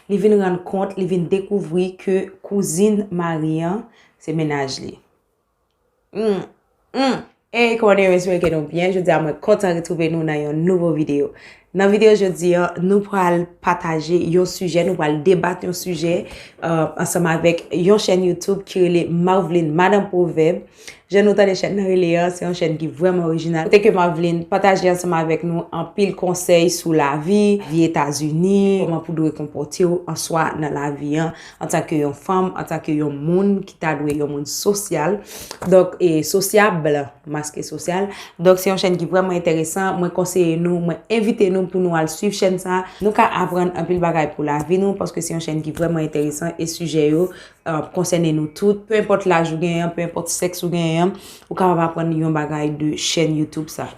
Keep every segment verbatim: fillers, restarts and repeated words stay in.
Li vin rann kont, li vin dekouvri ke kouzin mari an se mennaj li. Hmm, hmm. Hey, kòman nou ye? M espere ke nou byen. Jodi a, mwen kontan retwouve nou nan yon nouvo videyo. Nan videyo jodi a, nou pral pataje yon sijè, nou pral debat yon sijè, euh, ansanm avèk yon chèn YouTube ki rele Marveline Madan Pwovèb. Jan nou tande chèn nan rele an, se yon chèn ki vrèman orijinal. Kote ke Marveline pataje ansanm avèk nou anpil konsèy sou lavi, vi Etazini, kòman pou dwe konpòte w an swa nan lavi an, antanke yon fanm, antanke yon moun ki ta dwe yon moun sosyal. Donk, e sosyab, maske sosyal. Donk, se yon chèn ki vrèman enteresan. Mwen konseye nou, mwen envite nou pou nou al swiv chèn sa. Nou ka aprann anpil bagay pou lavi nou, paske se yon chèn ki vrèman enteresan e sijè yo, euh, konsène nou tout. Peu importe laj ou genyen, peu importe sèks ou genyen, ou kapab aprann yon bagay de chèn YouTube sa.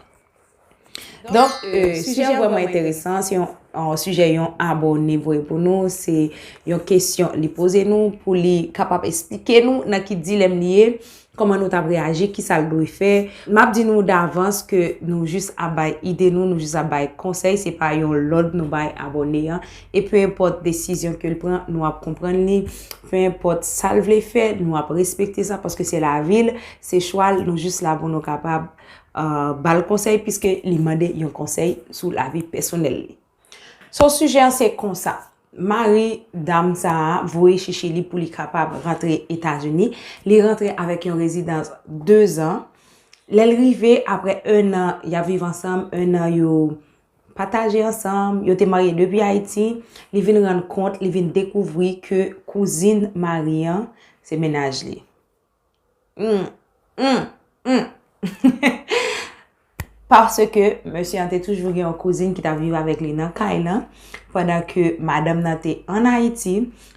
Donk, euh, sijè an vrèman enteresan, se yon, euh, sijè yon abòne voye pou nou, se yon kesyon li poze nou pou li kapab esplike nou nan ki dilèm li ye, kòman nou t ap reyaji, kisa l dwe fè. M ap di nou davans ke nou jis ap bay ide nou, nou jis ap bay konsèy, se pa yon lòd nou bay abòne an. E peu importe desizyon ke l pran, nou ap konprann li. Peu importe sa l vle fè, nou ap respekte sa, paske se lavi l, se chwa l, nou jis la pou nou kapab, euh, ba l konsèy, piske li mande yon konsèy sou lavi pèsonèl li. So, sijè an se konsa. Mari dam sa a voye chèche li pou li kapab rantre Etazini. Li rantre avèk yon rezidans de zan. Lè l rive, apre en an, y ap viv ansanm, en an yo pataje ansanm, yo te marye depi Ayiti, li vin rann kont, li vin dekouvri ke kouzin mari an se mennaj li. Hmm, hmm, hmm. Paske mesye an te toujou gen yon kouzin ki t ap viv avèk li nan kay lan, pandan ke madanm nan te ann Ayiti,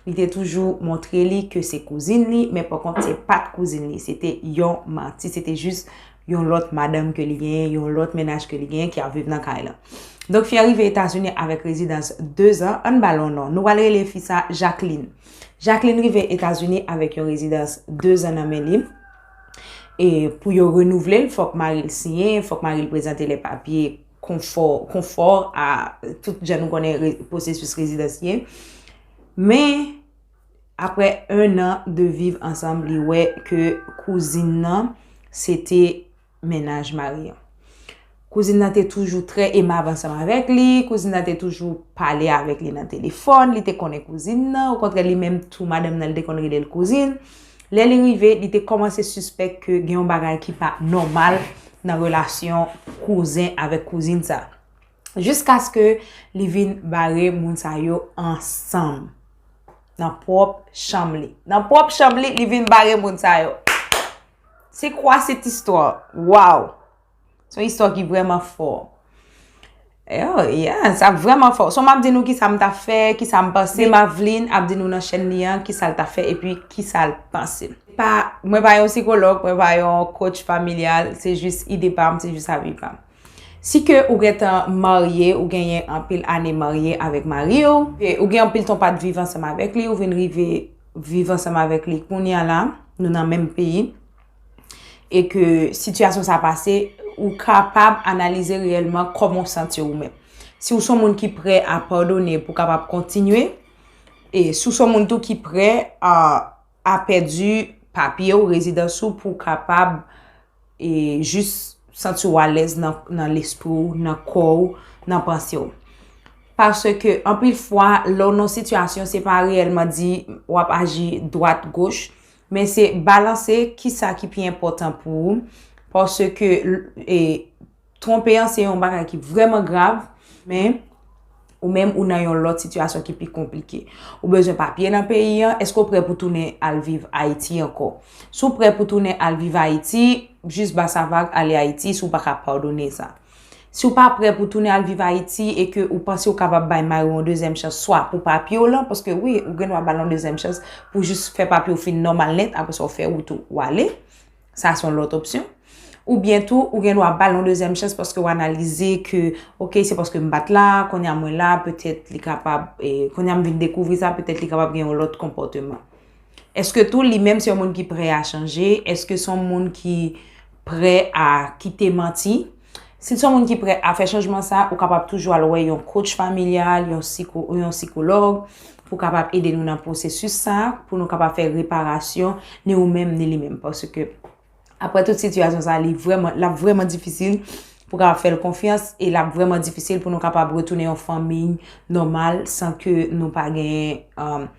li te toujou montre li ke se kouzin li, men pakont se pa t kouzin li, se te yon manti, se te jis yon lòt madanm ke li genyen, yon lòt mennaj ke li genyen ki ap viv nan kay lan. Donk, fi an rive Etazini avèk rezidans de zan, ann ba l yon non. Nou pral rele fi sa Jacqueline. Jacqueline rive Etazini avèk yon rezidans de zan nan men li. E pou yo renouvle l, fòk mari l siyen, fòk mari l prezante lè papye konfò, konfò a tout jan nou konnen re-, pwosesis rezidans ye. Men, apre en an de viv ansanm, li wè ke kouzin nan, se te mennaj mari an. Kouzin nan te toujou trè emab ansanm avèk li, kouzin nan te toujou pale avèk li nan telefòn, li te konnen kouzin nan, okontrè, li menm tou, madanm nan, li te konn rele l kouzin. Lè li rive, li te kòmanse sispèk ke gen yon bagay ki pa nòmal nan relasyon kouzen avèk kouzin sa. Jiskaske li vin bare moun sa yo ansanm. Nan pwòp chanm li. Nan pwòp chanm li, li vin bare moun sa yo. C'est quoi cette histoire? Wow! Se yon istwa ki vrèman fò. Oh, yeah, sa vrèman fò. So, m ap di nou kisa m t ap fè, kisa m panse. Marveline ap di nou nan chèn li an, kisa l t ap fè, epi kisa l panse. Pa, mwen pa yon sikològ, mwen pa yon coach familial, se jis ide pa m, se jis avi pa m. Si ke ou gentan marye, ou genyen anpil ane marye avèk mari w, e ou gen anpil tan w pa t viv ansanm avèk li, ou vin rive viv ansanm avèk li kounye a la, nou nan menm peyi, e ke sitiyasyon sa pase, ou kapab analize reyèlman kòman w santi w ou menm. Si w se yon moun ki prè a padone pou w kapab kontinye, e si w se yon moun tou ki prè a, a pèdi papye w, rezidans ou, pou w kapab e jis santi w alèz nan, nan lespri w, nan kò w, nan panse w. Paske anpil fwa, lè w nan yon sitiyasyon, se pa reyèlman di w ap aji dwat, goch, men se balanse kisa ki pi enpòtan pou ou. Paske, e, twonpe an se yon bagay ki vrèman grav, men ou menm ou nan yon lòt sitiyasyon ki pi konplike. Ou bezwen papye nan peyi an, èske w prè pou tounen al viv Ayiti ankò? Si w prè pou tounen al viv Ayiti, jis ba sa vag, ale Ayiti, si w pa ka padone sa. Si w pa prè pou tounen al viv Ayiti e ke ou panse w kapab bay mari w yon dezyèm chans, swa pou papye w lan, paske wi, ou gen dwa ba l yon dezyèm chans pou jis fè papye w fin nòmal nèt, apre sa w fè wout ou, w ale. Sa se yon lòt opsyon. Oubyen tou, ou gen dwa ba l yon dezyèm chans paske w analize ke, oke, se paske m pa t la, kounye a mwen la, petèt li kapab, e, kounye a m vin dekouvri sa, petèt li kapab gen yon lòt konpòteman. Èske tou li menm se yon moun ki prè a chanje? Èske se yon moun ki prè a kite manti? Si se yon moun ki prè a fè chanjman sa, ou kapab toujou al wè yon coach familial, yon siko, yon sikològ, pou kapab ede nou nan pwosesis sa, pou nou kapab fè reparasyon, ni ou menm, ni li menm. Paske, apre tout sitiyasyon sa, li vrèman, l ap vrèman difisil pou kapab fè l konfyans, e l ap vrèman difisil pou nou kapab retounen yon fanmi nòmal san ke nou pa gen, um,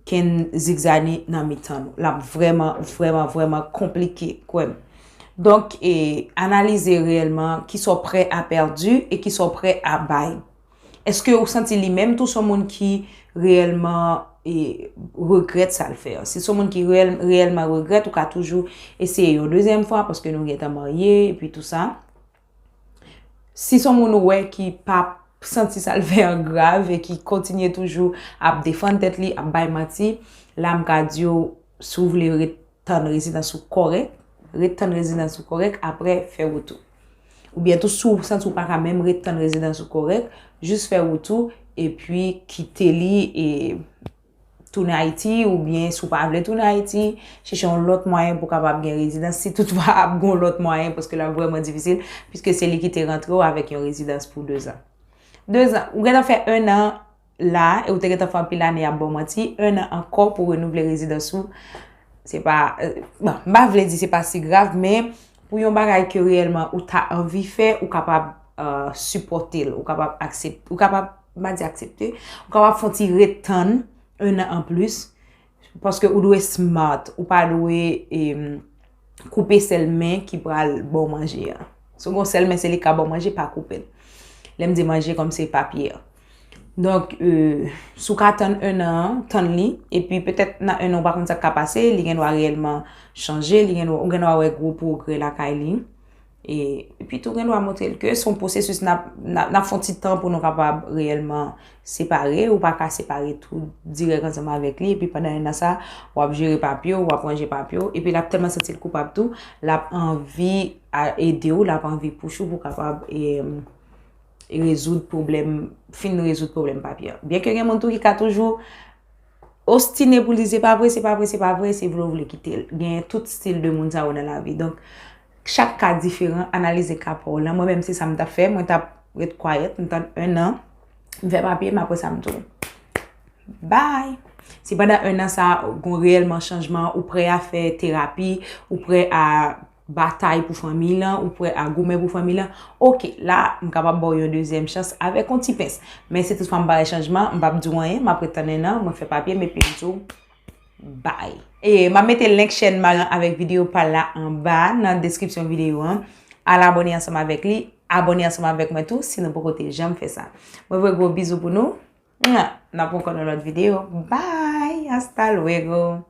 kenn zigzani nan mitan nou. L ap vrèman, vrèman, vrèman konplike, kwè m. Donk, e, analize reyèlman kisa w prè a pèdi e kisa w prè a bay. Èske ou santi li menm tou se yon moun ki reyèlman, e, regrèt sa l fè a? Si se yon moun ki reyèl, reyèlman regrèt, ou ka toujou eseye yon dezyèm fwa paske nou gentan marye epi tou sa. Si se yon moun ou wè ki pa santi sa l fè an grav e ki kontinye toujou ap defann tèt li, ap bay manti, la m ka di w, si w vle ret tann rezidans ou kòrèk, ret tann rezidans ou kòrèk, apre fè wout ou. Oubyen tou, si w santi w pa ka menm ret tann rezidans ou kòrèk, jis fè wout ou, epi kite li, e tounen Ayiti, oubyen si w pa vle tounen Ayiti, chèche yon lòt mwayen pou w kapab gen rezidans, si toutfwa ap gen yon lòt mwayen, paske l ap vrèman difisil, piske se li ki te rantre w avèk yon rezidans pou dezan. Dezan, ou gentan fè enn an la, e ou te gentan fè anpil ane ap ba w manti, enn an ankò pou renouvle rezidans ou, se pa, e, bon, m pa vle di se pa si grav, men pou yon bagay ke reyèlman ou ta anvi fè, ou kapab, e, sipòte l, ou kapab aksepte, ou kapab, m pa di aksepte, ou kapab fè yon ti ret tann enn an anplis, paske ou dwe smart, ou pa dwe, em, koupe sèl men ki pral ba w manje a. Si w gen yon sèl men, se li k ka ba w manje, pa koupe l. Lè m di manje, kòm se papye a. Donk, e, si w ka tann enn an, tann li, epi petèt nan enn an, ou pa konn sa k ka pase, li gen dwa reyèlman chanje, li gen dwa, ou gen dwa wè gwo pwogrè lakay li. E, epi tou, gen dwa montre l ke se yon pwosesis, n ap, n ap, n ap fè yon ti tan pou nou kapab reyèlman separe, ou pa ka separe tou dirèk ansanm avèk li, epi pandan enn an sa, w ap jere papye w, w ap ranje papye w, epi l ap tèlman santi l koupab tou, l ap anvi a, ede w, l ap anvi pouch ou pou kapab, e, rezoud pwoblèm, fin rezoud pwoblèm papye a. Byen ke gen moun tou ki ka toujou ostine pou l di se pa vre, se pa vre, se pa vre, se vle w vle kite l. Gen tout stil de moun sa yo nan lavi. Donk, chak ka diferan, analize ka pa w lan. Mwen menm, se sa m t ap fè. Mwen t ap ret kwayèt, m tann enn an, m fè papye m, apre sa, m tou. Bye! Si pandan enn an sa, gon reyèlman chanjman, ou prè a fè terapi, ou prè a batay pou fanmi lan, ou prè a goumen pou fanmi lan, oke, la, m kapab ba w yon dezyèm chans avèk yon ti pens. Men si toutfwa m pa wè chanjman, m p ap di w anyen, m ap ret tann enn an, mwen fè papye m, epi m di w bye. E m ap mete link chèn Marian avèk videyo pa l la anba nan deskripsyon videyo an. Al abòne ansanm avèk li, abòne ansanm avèk mwen tou si nou poko te janm fè sa. Mwen voye gwo bizou pou nou. Mwa! N ap wè ankò nan lòt videyo. Bye! Hasta luego!